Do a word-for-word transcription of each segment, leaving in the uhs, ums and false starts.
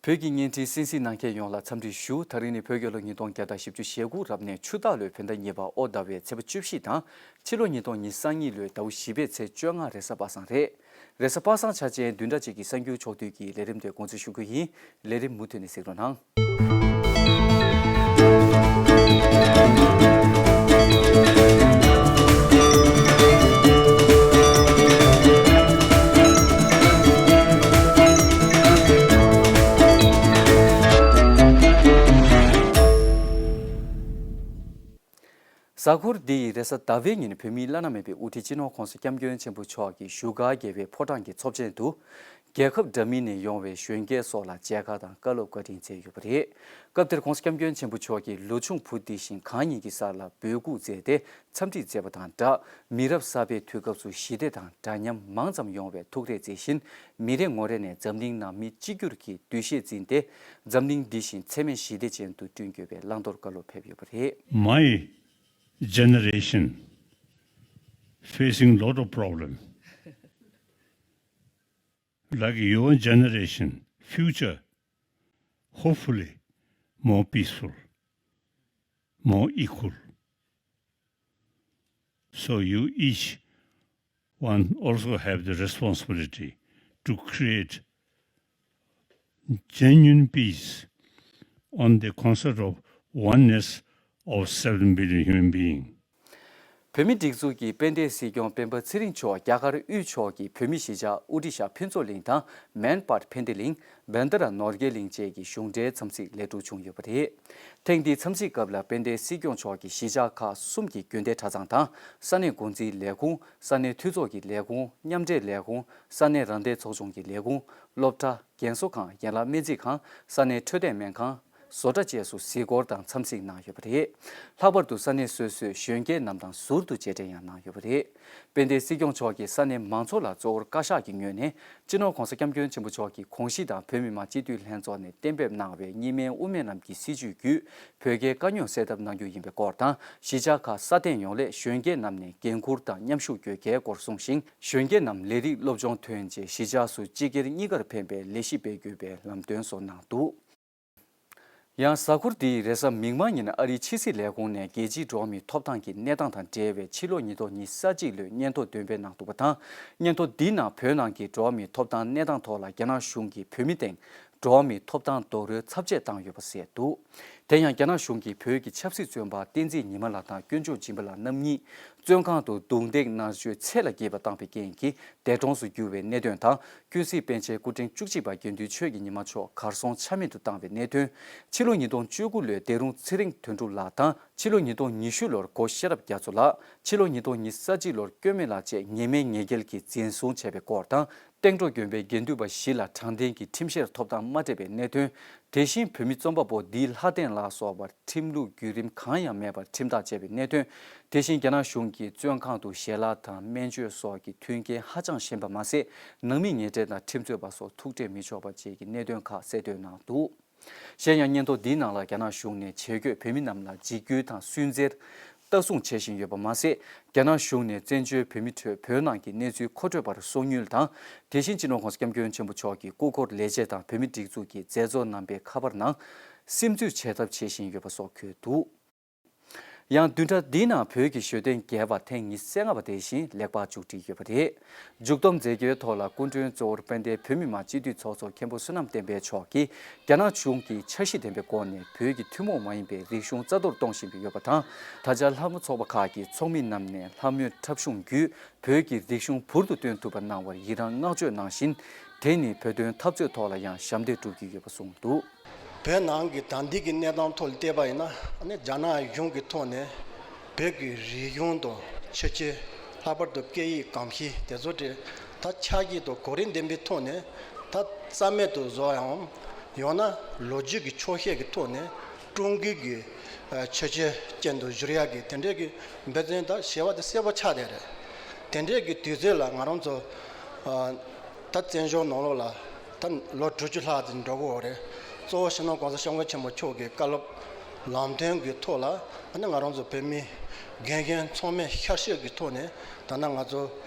བོད་ཀྱི་བརྙན་འཕྲིན་གསན་གཟིགས་གནང་མཁན་ཡོངས་ལ་འཚམས་འདྲི་ཞུ། ད་རིང་ནི་བོད་རྒྱལ་ལོ་ཉིས་སྟོང་བརྒྱ་དང་བཞི་བཅུ་ཞེ་དགུ་རབ་གནས་ཆུ་སྟག་ལོའི་བོད་ཟླ་གཉིས་པ་ཨོ་ཟླ་བའི་ཚེས་པ་བཅུ་བཞི་དང་། ཕྱི་ལོ་ཉིས་སྟོང་ཉི་ཤུ་རྩ་གཉིས་ལོའི་ཟླ་བ་བཞི་པའི་ཚེས་བཅོ་ལྔ་རེས་གཟའ་པ་སངས་རེད། རེས་གཟའ་པ་སངས་འཆར་ཅན་བདུན་ཕྲག་གཅིག་གི་གསར་འགྱུར་ཕྱོགས་བསྡུས་ཀྱི་ལས་རིམ་དེ་འགོ་འཛུགས་ཞུ་རྒྱུ་ཡིན། ལས་རིམ་མུ་མཐུད་ནས་གཟིགས་རོགས་གནང་། གཟའ་འཁོར་འདི་ཡི་རེས་གཟའ་ཟླ་བའི་ཉིན་བོད་མིའི་བླ་ན་མེད་པའི་དབུ་ཁྲིད་སྤྱི་ནོར་༸གོང་ས་༸སྐྱབས་མགོན་ཆེན་པོ་མཆོག་གིས་བཞུགས་སྒར་རྒྱལ་བའི་ཕོ་བྲང་གི་ཚོགས་ཆེན་དུ། རྒྱལ་ཁབ་འདྲ་མིན་ནས་ཡོང་བའི་གཞོན་སྐྱེས་སོགས་ལ་མཇལ་ཁ་དང་བཀའ་སློབ་བཀའ་དྲིན་སྩལ་ཡོད་པ་རེད། སྐབས་དེར་༸གོང་ས་༸སྐྱབས་མགོན་ཆེན་པོ་མཆོག་གིས་ལོ་ཆུང་བུ་འདི་བཞིན་གང་ཉིད་ཀྱི་ས་ལ་འབོད་འགུག་མཛད་དེ། འཚམས་འདྲི་མཛད་པ་དང་སྦྲགས། མི་རབས་གསར་པའི་དུས་སྐབས་སུ་ཞི་བདེ་དང་འདྲ་མཉམ་མང་ཙམ་ཡོང་བའི་ཐུགས་རེ་མཛད་བཞིན། མི་རེ་ངོ་རེ་ནས་འཛམ་གླིང་ནང་མི་གཅིག་གྱུར་གྱི་འདུ་ཤེས་འཛིན་ཏེ། འཛམ་གླིང་འདི་བཞིན་འཚེ་མེད་ཞི་བདེ་ཅན་དུ་བསྐྲུན་དགོས་པའི་བླང་དོར་བཀའ་སློབ་ཕེབས་ཡོད་པ་རེད། My generation facing lot of problem. Like your generation, future, hopefully, more peaceful, more equal. So you each one also have the responsibility to create genuine peace on the concept of oneness of seven billion human being. བོད་མིའི་སྒྲིག་འཛུགས་ཀྱི་དཔལ་ལྡན་སྲིད་སྐྱོང་སྤེན་པ་ཚེ་རིང་མཆོག་རྒྱ་གར་དབུས་ཕྱོགས་ཀྱི་བོད་མི་གཞིས་ཆགས་ཨོ་ཌི་ཤ་ཕུན་ཚོགས་གླིང་དང་མན་པཱར་ཕན་བདེ་གླིང་། བན་དྷ་ར་ནོར་རྒྱས་གླིང་བཅས་ཀྱི་གཞུང་འབྲེལ་འཚམས་གཟིགས་ལས་གྲུབ་བྱུང་ཡོད་པ་རེད། ཐེངས་འདིའི་འཚམས་གཟིགས་སྐབས་ལ་དཔལ་ལྡན་སྲིད་སྐྱོང་མཆོག་གིས་གཞིས་ཆགས་ཁག་གསུམ་གྱི་རྒྱུན་ལྡན་གྲྭ་ཚང་དང་ས་གནས་འགོ་འཛིན་ལས་ཁུངས། ས་གནས་འཐུས་ཚོགས་ཀྱི་ལས་ཁུངས། མཉམ་འབྲེལ་ལས་ཁུངས། ས་གནས་རང་བདེན་ཚོགས་ཆུང་གི་ལས་ཁུངས། སློབ་གྲྭ། རྒན་གསོ་ཁང་། ཡན་ལག་སྨན་རྩིས་ཁང་། ས་གནས་འཕྲོད་བསྟེན་སྨན་ཁང་། བཟོ་གྲྭ་བཅས་སུ་གཟིགས་སྐོར་དང་འཚམས་གཟིགས་གནང་ཡོད་པ་རེད། ལྷག་པར་དུ་ས་གནས་སོ་སོའི་གཞོན་སྐྱེས་རྣམས་དང་ཟུར་དུ་མཇལ་འཕྲད་ཡང་གནང་ཡོད་པ་རེད། དཔལ་ལྡན་སྲིད་སྐྱོང་མཆོག་གིས་ས་གནས་མང་ཚོགས་ལ་གཙོ་བོར་བཀའ་ཤག་གི་ངོས་ནས་སྤྱི་ནོར་༸གོང་ས་༸སྐྱབས་མགོན་ཆེན་པོ་མཆོག་གིས་གོང་ཞི་དང་བོད་མི་མང་སྤྱི་འཐུས་ལྷན་ཚོགས་ནས་གཏན་འབེབས་གནང་བའི་གཉིས་སྨན་དབུ་མའི་ལམ་གྱི་སྲིད་བྱུས་བརྒྱུད་བོད་རྒྱའི་དཀའ་རྙོག་སེལ་ཐབས་གནང་རྒྱུ་ཡིན་པའི་སྐོར་དང་། གཞིས་ཆགས་ཁག་སྲ་བརྟན་ཡོང་སླད་གཞོན་སྐྱེས་རྣམས་ནས་འགན་འཁུར་དང་མཉམ་ཞུགས་དགོས་གལ་སྐོར་གསུངས་ཤིང་། གཞོན་སྐྱེས་རྣམས་ལས་རིགས་སློབ་སྦྱོང་ཐོན་རྗེས་གཞིས་ཆགས་སུ་སྤྱི་སྒེར་གཉིས་ཀར་ཕན་པའི་ལས་གཞི་སྤེལ་དགོས་པའི་ལམ་སྟོན་སོགས་གནང་འདུག། ཡང་གཟའ་འཁོར་འདིའི་རེས་གཟའ་མིག་དམར་ཉིན་ཨ་རིའི་ཕྱི་སྲིད་ལས་ཁུངས་ནས་རྒྱལ་སྤྱིའི་འགྲོ་བ་མིའི་ཐོབ་ཐང་གི་གནས་སྟངས་དང་འབྲེལ་བའི་ཕྱི་ལོ་ཉིས་སྟོང་ཉི་ཤུ་རྩ་གཅིག་ལོའི་སྙན་ཐོ་འདོན་སྤེལ་གནང་འདུག་པ་དང་། སྙན་ཐོ་འདིའི་ནང་བོད་ནང་གི་འགྲོ་བ་མིའི་ཐོབ་ཐང་གནས་སྟངས་ཐོག་ལ་རྒྱ་ནག་གཞུང་གིས་བོད་མི་སྟེང་འགྲོ་བ་མིའི་ཐོབ་ཐང་རྡོག་རོལ་ཚབས་ཆེ་བཏང་ཡོད་པ་གསལ་འདུག། དེ་ཡང་རྒྱ་ནག་གཞུང་གིས་བོད་ཀྱི་ཆབ་སྲིད་བཙོན་པ་བསྟན་འཛིན་ཉི་མ་ལགས་དང་དཀོན་མཆོག་སྦྱིན་པ་ལགས་རྣམ་གཉིས་བཙོན་ཁང་དུ་རྡུང་རྡེག་མནར་གཅོད་ཚད་ལས་བརྒལ་བ་བཏང་བའི་རྐྱེན་གྱིས་འདས་གྲོངས་སུ་གྱུར་བའི་གནད་དོན་དང་། ཀུན་གཟིགས་པཎ་ཆེན་སྐུ་ཕྲེང་བཅུ་གཅིག་པ་དགེ་འདུན་ཆོས་ཀྱི་ཉི་མ་མཆོག་གར་སོང་ཆ་མེད་དུ་བཏང་བའི་གནད་དོན། ཕྱི་ལོ་ཉིས་སྟོང་བཅུ་དགུ་ལོའི་སྡེ་དྲུང་ཚེ་རིང་དོན་གྲུབ་ལགས་དང་། ཕྱི་ལོ་ཉིས་སྟོང་ཉི་ཤུ་ལོར་སྒོ་ཤེས་རབ་རྒྱ་མཚོ་ལགས། ཕྱི་ལོ་ཉིས་སྟོང་ཉི་ཤུ་རྩ་གཅིག་ལོར་སྐྱོན་མེད་ལགས་བཅས་ཉེས་མེད་ཉེས་འགེལ་གྱིས་འཛིན་བཟུང་བྱས་པའི་སྐོར་དང་། སྟེང་འགྲོ་དགོན་པའི་དགེ་འདུན་པ་བཞི་ལ་དྲང་བདེན་གྱི་ཁྲིམས་བཤེར་ཐོབ་ཐང་མ་སྤྲད་པའི་གནད་དོན། དེ་བཞིན་བོད་མི་རྩོམ་པ་པོ་ལྡི་ལྷ་བསྟན་ལགས་སོགས་པར་ཁྲིམས་ལུགས་བརྒྱུད་རིམ་གང་ཡང་མེད་པར་ཁྲིམས་ཐག་བཅད་པའི་གནད་དོན། དེ་བཞིན་རྒྱ་ནག་གཞུང་གིས་བཙོན་ཁང་དུ་ཞལ་ལག་དང་སྨན་བཅོས་སོགས་ཀྱི་མཐུན་རྐྱེན་ཧ་ཅང་ཞན་པ་མ་ཟད། ནང་མི་ཉེ་འབྲེལ་དང་ཁྲིམས་རྩོད་པ་སོགས་ཐུག་འཕྲད་མི་ཆོག་པ་བཅས་ཀྱི་གནད་དོན་ཁག་གསལ་འདོན་གནང་འདུག། གཞན་ཡང་སྙན་ཐོ་འདིའི་ནང་ལ་རྒྱ་ནག་གཞུང་ནས་ཆེད་བསྐོས་བོད་མི་རྣམས་ལ་འཇིགས་སྐུལ་དང་སུན་གཙེར། ལྟ་སྲུང་བྱེད་བཞིན་ཡོད་པ་མ་ཟད། རྒྱ་ནག་གཞུང་ནས་བཙན་བྱོལ་བོད་མི་ཁྲོད་བོད་ནང་གི་གནས་ཚུལ་མཁོ་སྤྲོད་པར་སོ་ཉུལ་དང་། དེ་བཞིན་སྤྱི་ནོར་༸གོང་ས་༸སྐྱབས་མགོན་ཆེན་པོ་མཆོག་གི་སྐུ་འཁོར་ལས་བྱེད་དང་བོད་མིའི་སྒྲིག་འཛུགས་ཀྱི་མཛད་གཙོ་རྣམ་པའི་ཁ་པར་ནང་སིམ་འཛུལ་བྱེད་ཐབས་བྱེད་བཞིན་ཡོད་པ་སོགས་འཁོད་འདུག། ཡང་བདུན་ཕྲག་འདིའི་ནང་བོད་ཀྱི་གཞོན་སྟོན་རྒྱས་པ་ཐེངས་ཉི་ཤུ་རྩ་ལྔ་པ་དེ་བཞིན་ལེགས་པར་མཇུག་སྒྲིལ་ཡོད་པ་རེད། མཇུག་བསྡོམས་མཛད་རྒྱུའི་ཐོག་ལ་སྐུ་མགྲོན་གཙོ་བོར་དཔལ་ལྡན་བོད་མི་མང་སྤྱི་འཐུས་ཚོགས་གཙོ་མཁན་པོ་བསོད་ནམས་བསྟན་འཕེལ་མཆོག་གིས་རྒྱ་ནག་གཞུང་གིས་འཆར་གཞི་ལྡན་པའི་སྒོ་ནས་བོད་ཀྱི་ཐུན་མོང་མ་ཡིན་པའི་རིག་གཞུང་རྩ་གཏོར་གཏོང་བཞིན་ཡོད་པ་དང་། ད་ཆ་ལྷ་མོ་ཚོགས་པ་ཁག་གི་ཚོགས་མི་རྣམས་ནས་ལྷ་མོའི་འཁྲབ་གཞུང་བརྒྱུད་བོད་ཀྱི་རིག་གཞུང་འབུར་དུ་བཏོན་ཐུབ་པ་གནང་བར་ཡི་རངས་བསྔགས་བརྗོད་གནང་བཞིན། དེ་ནི་བོད་དོན་འཐབ་རྩོད་ཐོག་ལ་ཡང་ཞབས་འདེགས་སྒྲུབ་ཀྱི་ཡོད་པ་གསུངས་འདུག། བོད་ནང་གི་ད་ལྟའི་གི་གནས་སྟངས་ཐོག་ལ་བལྟས་པ་ཡིན་ན། ཨ་ནི་རྒྱ་ནག་གཞུང་གི་ཐོག་ནས་བོད་ཀྱི་རིག་གཞུང་དང་ཆོས་བརྒྱུད། ལྷག་པར་དུ་སྐད་ཡིག་གོམས་གཤིས་དེ་ཚོ་དེ་ད་ཆ་རྐྱེན་དང་གོ་རིམ་ལྡན་པའི་ཐོག་ནས་ད་རྩ་མེད་དུ་བཟོ་ཡང་། ཡང་ན་ལོ་རྒྱུས་ཀྱི་འཁྱོག་བཤད་ཀྱི་ཐོག་ནས་ཀྲུང་གོའི་གི་ཆོས་བརྒྱུད་ཅན་དུ་བསྒྱུར་ཡག་གི་དེ་འདྲའི་གི་འབད་བརྩོན་ད་བྱེད་པ་དེ་གསལ་པོ་ཆགས་བསྡད་རེད། དེ་འདྲའི་གི་དུས་ཚོད་ལ་ང་རང་ཚོ་ཨ་ད་བཙན་བྱོལ་ནང་ལོགས་ལ་ད་ལོ་དྲུག་ཅུ་ལྷག་ཙམ་འགྲོ་གི་ཡོད་རེད། གཙོ་བོ་སྤྱི་ནོར་༸གོང་ས་༸སྐྱབས་མགོན་ཆེན་པོ་མཆོག་གི་བཀའ་སློབ་ལམ་སྟོན་གྱི་ཐོག་ལ་ཨ་ནི་ང་རང་ཚོ་བོད་མི་རྒན་གཞོན་ཚང་མས་ཤར་བཤད་ཀྱི་ཐོག་ནས་ད་ནང་ང་ཚོ་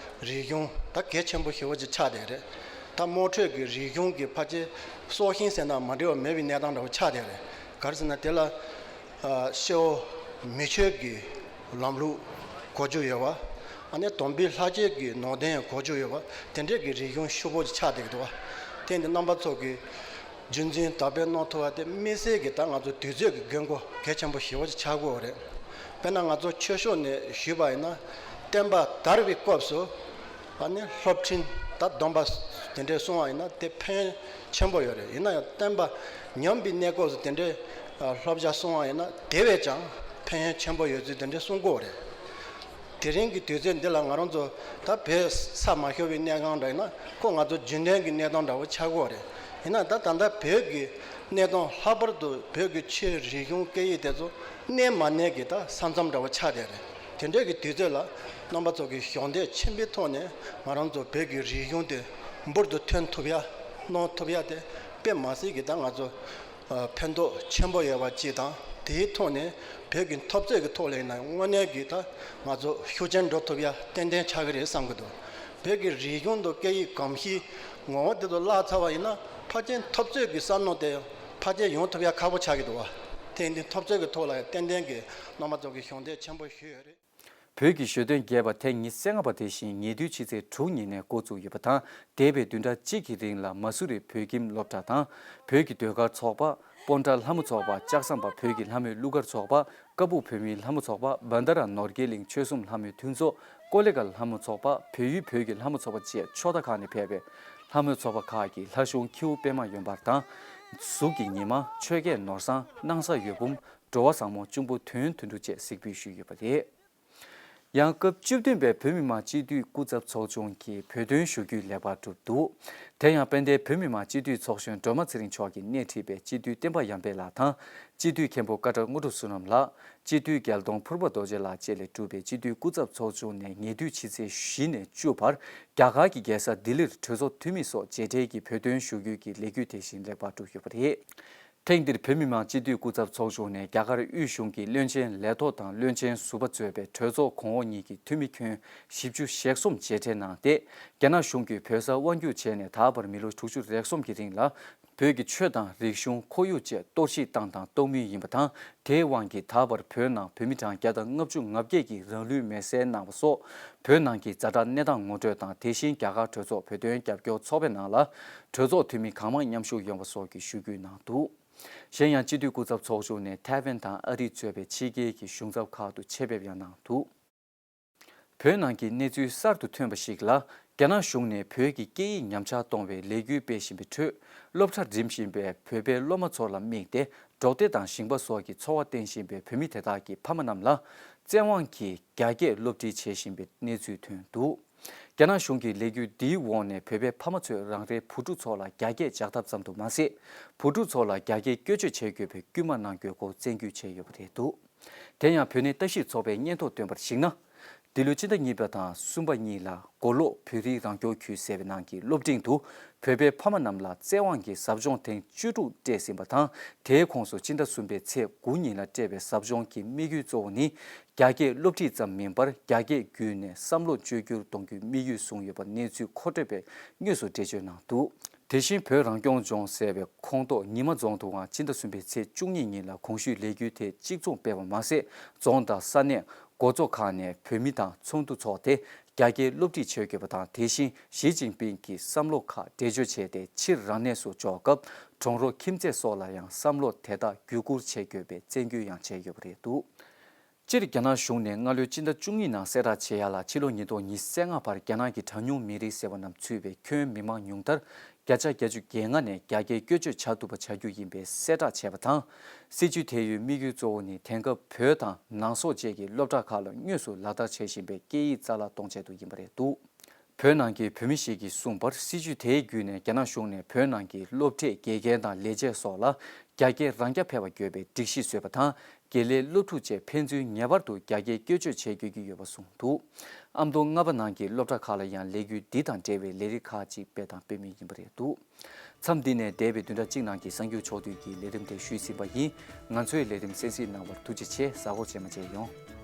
རིག་གཞུང་ད་གལ་ཆེན་པོ་ཞེ་པོ་ཅིག་ཆགས་བསྡད་རེད། ད་དམངས་ཁྲོད་ཀྱི་རིག་གཞུང་གི་ཕལ་ཆེར་སྲོག་ཤིང་ཟེར་ན་མ་འགྲིག་པ་མེད་པའི་གནས་སྟངས་འདྲ་བོ་ཆགས་བསྡད་རེད། ག་རེ་ཟེར་ན་དེ་ལ་ཨ་སྐྱེ་བོ་མི་ཆོས་ཀྱི་ལམ་ལུགས་གོ་རྒྱུ་ཡོད་པ། ཨ་ནི་དམ་པའི་ལྷ་ཆོས་ཀྱི་ནང་དོན་གོ་རྒྱུ་ཡོད་པ། དེ་འདྲས་ཀྱི་རིག་གཞུང་ཕྱུག་པོ་ཅིག་ཆགས་བསྡད་ཀྱི་འདུག་བ། དེ་འདི་རྣམ་པ་ཚོ་གིས་རྒྱུན་འཛིན་དར་སྤེལ་གནང་ཐུབ་པ་དེ་དམིགས་བསལ་གྱི་ད་ང་ཚོ་དུས་ཚོད་ཀྱི་དགོས་མཁོ་གལ་ཆེན་པོ་ཞེ་པོ་ཅིག་ཆགས་ཀྱི་ཡོད་རེད། དཔེར་ན་ང་ཚོ་ཆོས་ཕྱོགས་ནས་ཞུས་པ་ཡིན་ན། བསྟན་པ་དར་བའི་སྐབས་སུ་ཨ་ནི་སློབ་འབྲིང་ད་སྡོམ་པ་དེ་འདྲས་གསུང་བ་ཡིན་ན་དེ་ཕན་ཡོན་ཆེན་པོ་ཡོད་རེད། ཡིན་ན་ཡང་བསྟན་པ་ཉམས་པའི་གནས་སྐབས་སུ་དེ་འདྲས་ཨ་སློབ་བྱ་གསུང་བ་ཡིན་ན་དེ་བས་ཀྱང་ཕན་ཡོན་ཆེན་པོ་ཡོད་ཚུལ་དེ་འདྲས་གསུང་གི་ཡོད་རེད། དེ་རིང་གི་དུས་ཚོད་འདི་ལ་ང་རང་ཚོ་ད་བོད་ས་མ་ཤོར་བའི་གནས་སྟངས་འདྲ་ཡིན་ན་ཁོ་ང་ཚོ་རྒྱུན་ལྡན་གྱི་གནས་སྟངས་འདྲ་བོ་ཆགས་ཀྱི་ཡོད་རེད། ཡིན་ན་ད་ད་ལྟ་བོད་ཀྱི་གནས་སྟངས་ལྷག་པར་དུ་བོད་ཀྱི་ཆོས་རིག་གཞུང་སྐད་ཡིག་དེ་ཚོ་གནས་མ་གནས་ཀྱི་ད་ས་མཚམས་འདྲ་བོ་ཆགས་བསྡད་རེད། དེ་འདྲའི་གི་དུས་ཚོད་ལ་རྣམ་པ་ཚོ་གི་ཞབས་འདེགས་ཆེན་པོའི་ཐོག་ནས་ང་རང་ཚོ་བོད་ཀྱི་རིག་གཞུང་དེ་འབུར་དུ་ཐོན་ཐུབ་ཡ་གནང་ཐུབ་ཡ་དེ་དཔེ་མ་སྲིད་ཀྱི་ད་ང་ཚོ་ཕན་ཐོགས་ཆེན་པོ་ཡོད་པ་གཅིག་དང་། དེའི་ཐོག་ནས་བོད་ཀྱི་འཐབ་རྩོད་ཀྱི་ཐོག་ལ་ཡིན་ན་དངོས་གནས་ཀྱི་ད་ང་ཚོ་ཤུགས་རྐྱེན་འགྲོ་ཐུབ་ཡ་ཏན་ཏན་ཆགས་ཀྱི་རེད་བསམ་གྱི་འདུག་བོད་ཀྱི་རིག་གཞུང་དང་སྐད་ཡིག་གོམས་གཤིས་ངོ་བོ་དེ་ཚོ་བརླག་ཚར་བ་ཡིན་ན་ཕལ་ཆེར་འཐབ་རྩོད་ཀྱི་བསམ་མནོ་དེ་ཕལ་ཆེར་ཡོང་ཐུབ་ཡ་ཁག་པོ་ཆགས་ཀྱི་འདུག་བ། དེ་ཡིན་དུས་འཐབ་རྩོད་ཀྱི་ཐོག་ལ་ཡང་ཏན་ཏན་གྱི་རྣམ་པ་ཚོ་གི་ཞབས་འདེགས་ཆེན་པོ་ཞུས་ཡོད་རེད། བོད་ཀྱི་གཞོན་དོན་རྒྱས་པ་ཐེངས་ཉི་ཤུ་རྩ་ལྔ་པ་དེ་བཞིན་ཉེ་དུས་ཕྱི་ཚེས་དྲུག་ཉིན་ནས་འགོ་བཙུགས་ཡོད་པ་དང་། འདས་པའི་བདུན་ཕྲག་གཅིག་གི་རིང་ལ་མ་སུ་རི་བོད་ཁྱིམ་སློབ་གྲྭ་དང་། བོད་ཀྱི་ཟློས་གར་ཚོགས་པ། སྤོན་ཊ་ལྷ་མོ་ཚོགས་པ། ལྕགས་ཟམ་པ་བོད་ཀྱི་ལྷ་མོའི་གླུ་གར་ཚོགས་པ། ཀ་སྦུག་བོད་མིའི་ལྷ་མོ་ཚོགས་པ། བན་དྷ་ར་ནོར་རྒྱས་གླིང་ཆོལ་གསུམ་ལྷ་མོའི་མཐུན་ཚོགས། ཀོ་ལི་གྷལ་ལྷ་མོ་ཚོགས་པ། བལ་ཡུལ་བོད་ཀྱི་ལྷ་མོ་ཚོགས་པ་བཅས་ཕྱོགས་མཐའ་ཁག་ནས་ཕེབས་པའི་ལྷ་མོའི་ཚོགས་པ་ཁག་གིས་ལྷ་གཞུང་ཁྱེའུ་པད་མ་འོད་འབར་དང་། གཟུགས་ཀྱི་ཉི་མ། ཆོས་སྐད་ནོར་བཟང་། སྣང་ས་འོད་འབུམ། འགྲོ་བ་བཟང་མོ། གཅུང་པོ་དོན་དོན་གྲུབ་བཅས་གཟིགས་འབུལ་ཞུས་ཡོད་པ་རེད། ཡང་སྐབས་བཅུ་བདུན་པའི་བོད་མི་མང་སྤྱི་འཐུས་སྐུ་ཚབ་ཚོགས་ཆུང་གི་བོད་དོན་ཞུ་སྐུལ་ལེགས་པར་གྲུབ་འདུག་དེ་ཡང་དཔལ་ལྡན་བོད་མི་མང་སྤྱི་འཐུས་ཚོགས་གཞོན་སྒྲོལ་མ་ཚེ་རིང་མཆོག་གིས་སྣེ་ཁྲིད་པའི་སྤྱི་འཐུས་བསྟན་པ་ཡར་འཕེལ་ལགས་དང་། སྤྱི་འཐུས་མཁན་པོ་ཀ་ཊར་དངོས་གྲུབ་བསོད་ནམས་ལགས། སྤྱི་འཐུས་རྒྱལ་གདོང་ཕུར་པ་རྡོ་རྗེ་ལགས་བཅས་ལས་གྲུབ་པའི་སྤྱི་འཐུས་སྐུ་ཚབ་ཚོགས་ཆུང་ནས་ཉེ་དུས་ཕྱི་ཚེས་བཞི་ནས་བཅུ་བར་རྒྱ་གར་གྱི་རྒྱལ་ས་ལྡི་ལིར་གྲོས་ཚོགས་འཐུས་མི་སོགས་མཇལ་འཕྲད་ཀྱིས་བོད་དོན་ཞུ་སྐུལ་གྱི་ལས་འགུལ་དེ་བཞིན་ལེགས་པར་གྲུབ་ཡོད་པ་རེད། ཐེངས་འདིར་བོད་མི་མང་སྤྱི་འཐུས་སྐུ་ཚབ་ཚོགས་ཆུང་ནས་རྒྱ་གར་དབུས་གཞུང་གི་བློན་ཆེན་ལས་ཐོག་དང་བློན་ཆེན་ཟུར་པ་གཙོས་པའི་གྲོས་ཚོགས་གོང་འོག་གཉིས་ཀྱི་འཐུས་མི་ཁྱོན་བཞི་བཅུ་ཞེ་གསུམ་མཇལ་འཕྲད་གནང་སྟེ། རྒྱ་ནག་གཞུང་གིས་བོད་ས་དབང་སྒྱུར་བྱས་ནས་ད་བར་མི་ལོ་དྲུག་ཅུ་རེ་གསུམ་གྱི་རིང་ལ། བོད་ཀྱི་ཆོས་དང་རིག་གཞུང་། ཁོར་ཡུག་བཅས་གཏོར་བཤིག་བཏང་དང་གཏོང་མུས་ཡིན་པ་དང་། དེའི་དབང་གིས་ད་བར་བོད་ནང་བོད་མི་གྲངས་བརྒྱ་དང་ལྔ་བཅུ་ང་བརྒྱད་ཀྱིས་རང་ལུས་མེར་སྲེག་གནང་བ་སོགས། བོད་ནང་གི་ཛ་དྲག་གནས་སྟངས་ངོ་སྤྲོད་དང་། དེ་བཞིན་རྒྱ་གར་གྲོས་ཚོགས་བོད་དོན་རྒྱབ་སྐྱོར་ཚོགས་པའི་ནང་ལ་གྲོས་ཚོགས་འཐུས་མི་གང་མང་མཉམ་ཞུགས་ཡོང་བ་སོགས་ཀྱི་ཞུ་སྐུལ་གནང་འདུག་གཞན་ཡང་སྤྱི་འཐུས་སྐུ་ཚབ་ཚོགས་ཆུང་ནས་ཐའེ་ཝན་དང་ཨ་རི་གཙོས་པའི་ཕྱི་རྒྱལ་གྱི་གཞུང་ཚབ་ཁག་ཏུ་ཆེད་ཕེབས་ཡང་གནང་འདུག་བོད་ནང་གི་གནས་ཚུལ་གསར་དུ་ཐོན་པ་ཞིག་ལ། རྒྱ་ནག་གཞུང་ནས་བོད་ཀྱི་སྐད་ཡིག་ཉམས་ཆག་གཏོང་བའི་ལས་འགུལ་སྤེལ་བཞིན་པའི་ཁྲོད། སློབ་གྲྭ་འགྲིམ་བཞིན་པའི་བོད་པའི་སློབ་མ་ཚོ་ལ་དམིགས་ཏེ། འབྲོག་སྡེ་དང་ཞིང་པ་སོགས་ཀྱི་འཚོ་བ་བརྟེན་བཞིན་པའི་བོད་མི་དེ་དག་གི་ཕ་མ་རྣམས་ལ། བཙན་དབང་གིས་རྒྱ་སྐད་སློབ་ཁྲིད་བྱེད་བཞིན་པའི་གནས་ཚུལ་ཐོན་འདུག་རྒྱ་ནག་གཞུང་གི་ལས་འགུལ་འདིའི་འོག་ནས་བོད་པའི་ཕ་མ་ཚོས་རང་རེའི་བུ་ཕྲུག་ཚོ་ལ་རྒྱ་སྐད་སྦྱར་ཐབས་ཙམ་དུ་མ་ཟད། བུ་ཕྲུག་ཚོ་ལ་རྒྱ་སྐད་བསྐྱོད་བརྗོད་བྱེད་དགོས་པའི་སྐུལ་མ་གནང་དགོས་སྐོར་བཙན་སྐུལ་བྱས་ཡོད་པ་རེད་འདུག་དེ་ཡང་བོད་གནས་ལྟ་ཞིབ་ཚོགས་པས་སྙན་ཐོ་བཏོན་པར་གཞིགས་ན། འདི་ལོའི་སྤྱི་ཟླ་གཉིས་པ་དང་གསུམ་པ་གཉིས་ལ་མགོ་ལོག་བོད་རིགས་རང་སྐྱོང་ཁུལ་ཟེར་བའི་ནང་གི་སློབ་འབྲིང་དུ་བོད་པའི་ཕ་མ་རྣམས་ལ་བཙན་དབང་གིས་ཟབ་སྦྱོང་ཐེངས་བཅུ་དྲུག་སྤྲད་ཟིན་པ་དང་། དེའི་ཁོངས་སུ་སྤྱི་ཟླ་གསུམ་པའི་ཚེས་དགུ་ཉིན་ལ་སྤྲད་པའི་ཟབ་སྦྱོང་གི་དམིགས་ཡུལ་གཙོ་བོ་ནི། རྒྱ་སྐད་སློབ་ཁྲིད་ཙམ་མིན་པར། རྒྱ་སྐད་བརྒྱུད་ནས་བསམ་བློ་བཅོས་བསྒྱུར་གཏོང་རྒྱུའི་དམིགས་ཡུལ་བཟུང་ཡོད་པ་གནས་ཚུལ་མཁོ་སྤྲོད་པས་དངོས་སུ་འགྲེལ་བརྗོད་གནང་འདུག་དེ་བཞིན་བོད་རང་སྐྱོང་ལྗོངས་ཟེར་བའི་ཁོངས་གཏོགས་ཉི་མ་རྫོང་དུའང་སྤྱི་ཟླ་གསུམ་པའི་ཚེས་བཅུ་གཉིས་ཉིན་ལ་གོང་ཞུས་ལས་འགུལ་དེ་གཅིག་མཚུངས་སྤེལ་བ་མ་ཟད། རྫོང་དང་ས་གནས། འགོ་ཚོགས་ཁག་ནས་བོད་མི་དང་ཚོགས་འདུ་འཚོགས་ཏེ། རྒྱ་སྐད་སློབ་ཁྲིད་བྱེད་དགོས་པ་དང་། དེ་བཞིན་ཞི་ཅིན་ཕིང་གི་བསམ་བློ་ཁག་འགྲེལ་བརྗོད་བྱས་ཏེ། ཕྱིར་རང་གནས་སུ་འབྱོར་སྐབས། གྲོང་རོགས་ཁྱིམ་མཚེས་སོགས་ལ་ཡང་བསམ་བློ་དེ་དག་བརྒྱུད་བསྐུར་བྱེད་དགོས་པའི་བཙན་སྐུལ་ཡང་བྱས་ཡོད་པ་རེད་འདུག་སྤྱིར་རྒྱ་ནག་གཞུང་ནས་སྔ་ལོའི་སྤྱི་ཟླ་བཅུ་གཉིས་ནང་གསལ་བསྒྲགས་བྱེད་ཡ་ལ། ཕྱི་ལོ་ཉིས་སྟོང་ཉི་ཤུ་རྩ་ལྔ་བར་རྒྱ་ནག་གི་གྲངས་ཉུང་མི་རིགས་ཟེར་བ་རྣམས་ཚུད་པའི་ཁྱོན་མི་མང་ཉུང་མཐར་བརྒྱ་ཆ་བརྒྱད་ཅུ་གྱ་ལྔ་ནས་རྒྱ་སྐད་བཀོལ་སྤྱོད་བྱ་ཐུབ་པ་བྱ་རྒྱུ་ཡིན་པའི་གསལ་བསྒྲགས་བྱས་པ་དང་། སྲིད་བྱུས་དེ་ཡི་དམིགས་ཡུལ་གཙོ་བོ་ནི། དེང་སྐབས་བོད་དང་ནང་སོག་བཅས་ཀྱི་སློབ་གྲྭ་ཁག་ལ་དངོས་སུ་ལག་བསྟར་བྱེད་བཞིན་པའི་སྐད་ཡིག་རྩ་བརླག་གཏོང་ཆེད་དུ་ཡིན་པ་རེད་འདུག་བོད་ནང་གི་བོད་མི་ཞིག་གིས་གསུངས་པར། སྲིད་བྱུས་དེའི་བརྒྱུད་ནས་རྒྱ་ནག་གཞུང་ནས་བོད་ནང་གི་སློབ་གྲྭའི་དགེ་རྒན་དང་ལས་བྱེད་སོགས་ལ་རྒྱ་སྐད་རང་རྐྱ་འཕེར་བ་དགོས་པའི་སྒྲིག་གཞི་བཟོས་པ་དང་། དགེ་ལས་སློབ་ཕྲུག་བཅས་ཕན་ཚུན་ངེས་པར་དུ་རྒྱ་སྐད་བཀོལ་སྤྱོད་བྱེད་དགོས་ཀྱི་ཡོད་པ་གསུངས་འདུག་ཨ་མདོ་རྔ་པ་ནང་གི་སློབ་གྲྭ་ཁག་ལ་ཡང་ལས་འགུལ་འདི་དང་འབྲེལ་བའི་ལས་རིགས་ཁག་ཅིག་སྤེལ་དང་སྤེལ་མུས་ཡིན་པ་རེད་འདུག་མཚམས་འདི་ནས་འདས་པའི་བདུན་ཕྲག་གཅིག་ནང་གི་གསར་འགྱུར་ཕྱོགས་བསྡུས་ཀྱི་ལས་རིམ་དེ་ཞུས་ཟིན་པ་ཡིན། ང་ཚོའི་ལས་རིམ་གསན་གཟིགས་གནང་བར་ཐུགས་རྗེ་ཆེ། གཟའ་འཁོར་རྗེས་མ་མཇལ་ཡོང་།